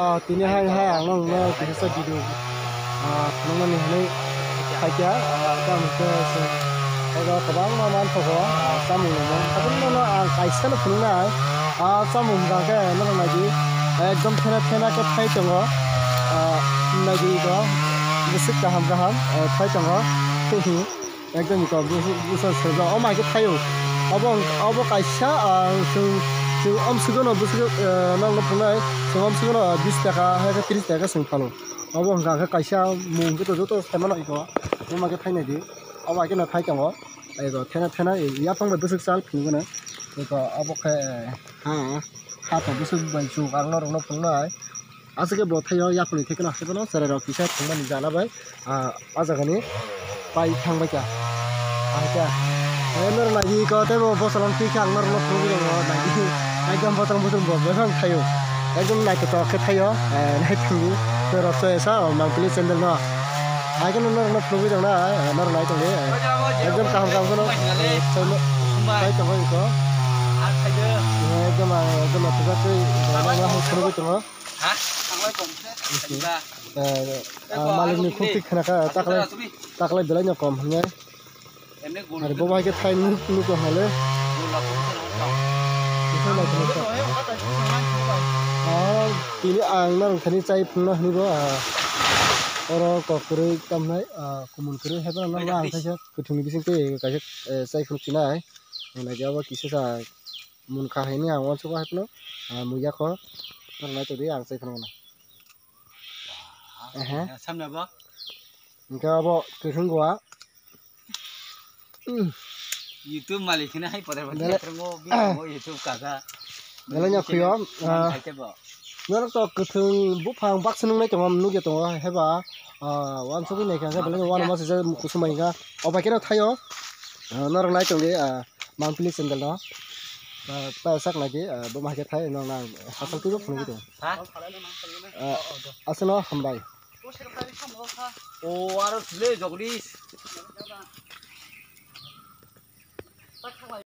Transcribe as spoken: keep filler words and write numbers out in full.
Ah, tini hai hai ang nokno kisa video, ah, phunuknani hinwi phaikha, ah, tamo khe chwng obo kwbangma manthogo, ah, chamung nungmung. Habunono ang kaisano phunuknai, ah, chamung hwnkha khe norok naidi, ekdom thena thena khe phai tongo, ah, naidi eko bwswk kaham kaham, ah, phai tongo. Ekdom eko bwswk swijak, omo hai khe thaio. Obo, obo kaisa, ah, chwng, chwng omswkno bwswk, ah, nokno phunuknai, chwng omswkno bis taka hai khe tris taka chwng phano. Obo hwnkha khe kaisa mung joto joto saimano eko, omo hai khe thainai di. Obo hai khe no thai tongo. Eko thena thena yaphang bai bwswk chal phunuknai. Eko obo khe ha, ha to bwswk bai chuk ang norokno phunuknai. Aswk khe bo thaio yaphangni thekno haikhe bono cherai rok kisa thangmani jana bai, ah, ah jagani pai thangbai kha. Ahikhe, eh, norok naidi ko tei bo bosolong twi khe ang norokno phunugwi tongo, naidi. Ekdom bosolong bosolong bo bebak thaio. Ekdom naithotok khe thaio, eh, naithokni norok se sa o Mangpili channel no. Ahikhe norokno phunugwi tongna, eh, norok nai tongdi, eh, ekdom kaham kaham kheno, eh, thaio, thaio tongbai ko. Eh, ekdom, ah, ekdom naithotok khe, eh, norokno phunugwi tongo. Ha? Ang lai kom se. Kaliba. Eh, ah, malikni khukti khna kha, taklai, taklai belai no kom hwnwi. Emne gul. Ari bo bai khe thai nuk, nuk ko hale. Gul la kom se. Bisa lai khna kha. Ah, tini ang narwng thani chai phungna hwnwi bo, ah, oro kok kwrwi tamnai, ah, kumun kwrwi hai phano ang thaisa kuthungni bising tei kaisa, eh, chai phunuk sinai. Hwnwi khe abo kisa sa. Munkha hini ang uansuk hai phano, ah, muya kho, aro nai todi ang sai phano. Ehe. Samna bo? Hingke abo kwthwng gua. Hmm. YouTube malik hini hai poda poda. Bele- kwthwng o, bini bo YouTube kaka. Bele nya khuyo, ah, norok to kwthwng buphang baksa nungnai tongo, nugya tongo, heba, ah, uansugwi naikha, bele nya uanama sijak kusumai kha. Obai khe no thaio, ah, norok nai tongdi, ah, Mangpili sandal no. Ah, ta sak lagi, ah, bo ma khe thai no nang hasal twi bo phunugwi tong. Ha? Ah, aswkno hambai. O aro sile jogdis.